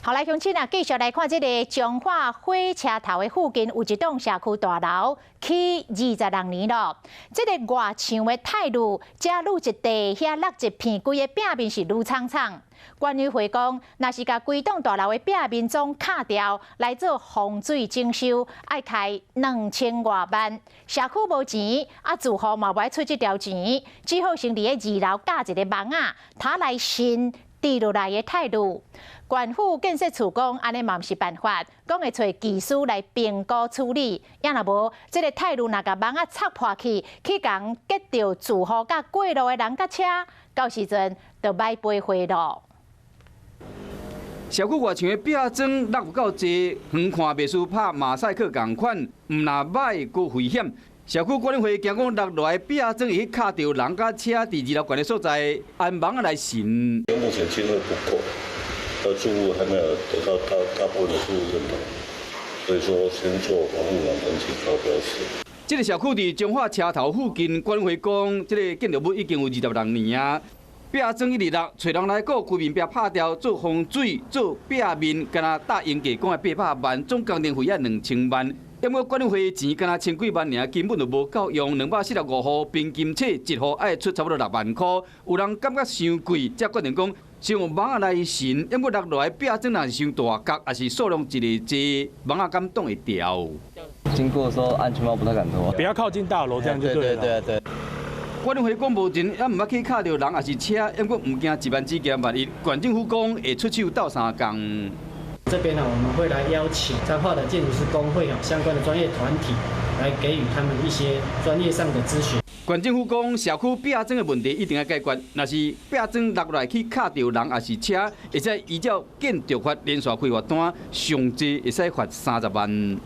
好來，鄉親啊，繼續來看這个彰化火車頭的附近有一棟社區大樓，起26年咯。這个外牆的泰路，遮愈一地，遐落一片，規个壁面是愈氅氅。管委會講，若是共規棟大樓的壁面總敲掉來做風水整修，愛開2000外萬。社區無錢，啊，住戶嘛無愛出這條錢，只好先佇咧二樓架一个網仔，塔來伸跌落來的泰路。縣府建設處講，按呢嘛毋是辦法，講會揣技師來評估處理。也若無，這个泰路若共網仔插破去，去共擊著住戶佮過路的人佮車，到時陣就歹賠回咯。社區外牆的壁磚落有夠濟，遠看袂輸拍馬賽克仝款，毋但䆀，閣危險。社區管委會驚講落來壁磚會去敲著人佮車，佇二樓懸的所在，按網仔來糝。目前經費不夠，住戶還沒有得到大大部分的住戶認同，所以說先做防護網跟警告標識。這个社區佇彰化車頭附近，管委會講，這个建築物已經有26年啊。壁磚一直落，揣人來顧，規面壁拍掉做風水做壁面，敢若搭鷹架講的800萬，總工程費要2000萬。毋過管委會錢敢若千幾萬爾，根本就無夠用。245戶平均冊一戶愛出差不多6萬箍，有人感覺傷貴，才決定講先用網仔來糝。毋過落來壁磚若是傷大角，抑是數量一個濟，網仔敢擋會牢？經過的時候安全帽不太敢脫，不要靠近大樓，這樣就對了。對對對。管委會講無錢，也毋捌去敲著人，抑是車，毋過毋驚一萬只驚萬一。縣政府講會出手鬥相共。這邊呢，我們會來邀請彰化的建築師公會相關的專業團體，來給予他們一些專業上的諮詢。縣政府講，社區壁磚的問題一定要解決，若是壁磚落來去敲著人，抑是車，會使依照建築法連續開罰單，上濟會使罰30萬。